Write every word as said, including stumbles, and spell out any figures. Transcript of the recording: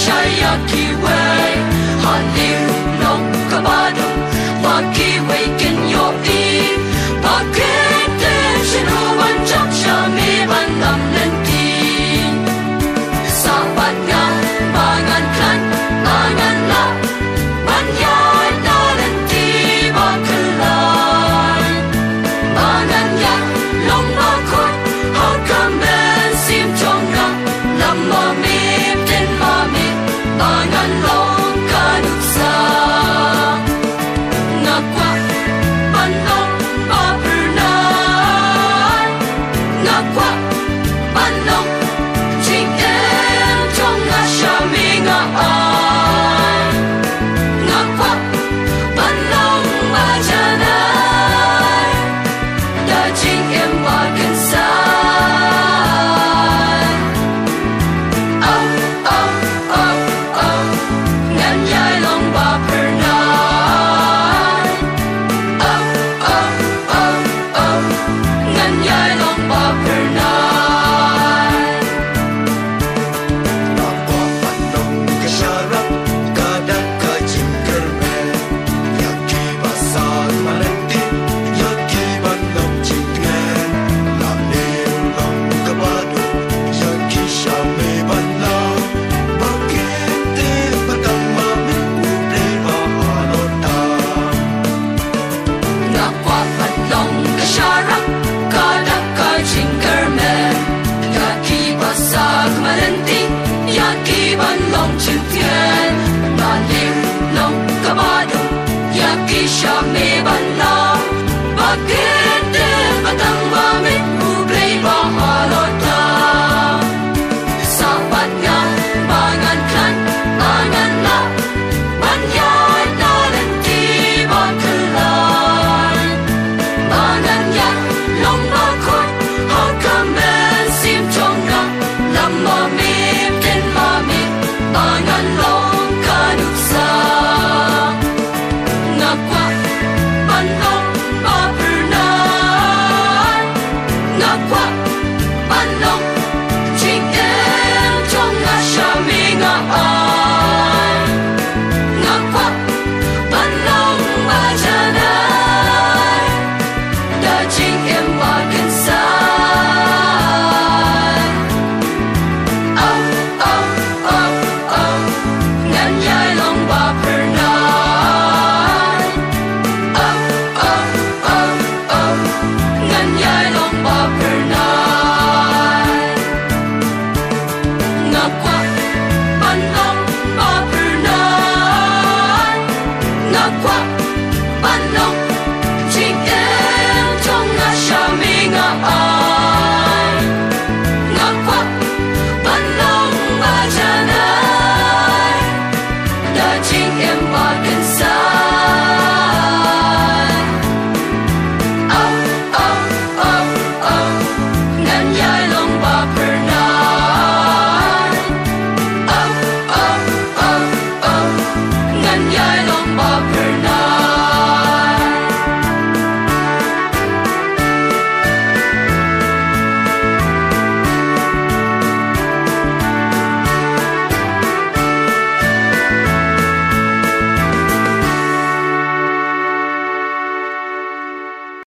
Ïa kiwei ha lieh long kaba dum, ba kiwei kin ïohi ba ki tip shano ban jop sha me ban lam lynti. Sah bad nga ba ngan khlaiñ, ba ngan lah ban ïaid na lynti ba khlaiñ. Ba ngan ïaid long ba khuid ha ka mynsiem jong nga. Lam ma me, ktien ma me, ba ngan long ka nuksa. Nga kwah ban long ba phyrnai. Nga kwah ban long jingim jong nga sha me nga ai. Nga kwah ban long ba janai da jingim ba kynsai. Oh, oh, oh, oh, ngan ïai long ba phyrnai. Oh, oh, oh, oh, ngan ïai long ba phyrnai. Nga kwah ban long ka sharak, ka dak ka jingkyrmen ïa kiba sah ma lynti, ïa kiban long jingtngen. Nga lieh long kaba dum ïa ki sha me ban long, ba kin tip ba tang ma me U Blei ba halor tam. Nga kwah ban long ka sharak, ka dak ka jingkyrmen ïa kiba sah ma lynti, ïa kiban long jingtngen. Nga lieh long kaba dum ïa ki sha me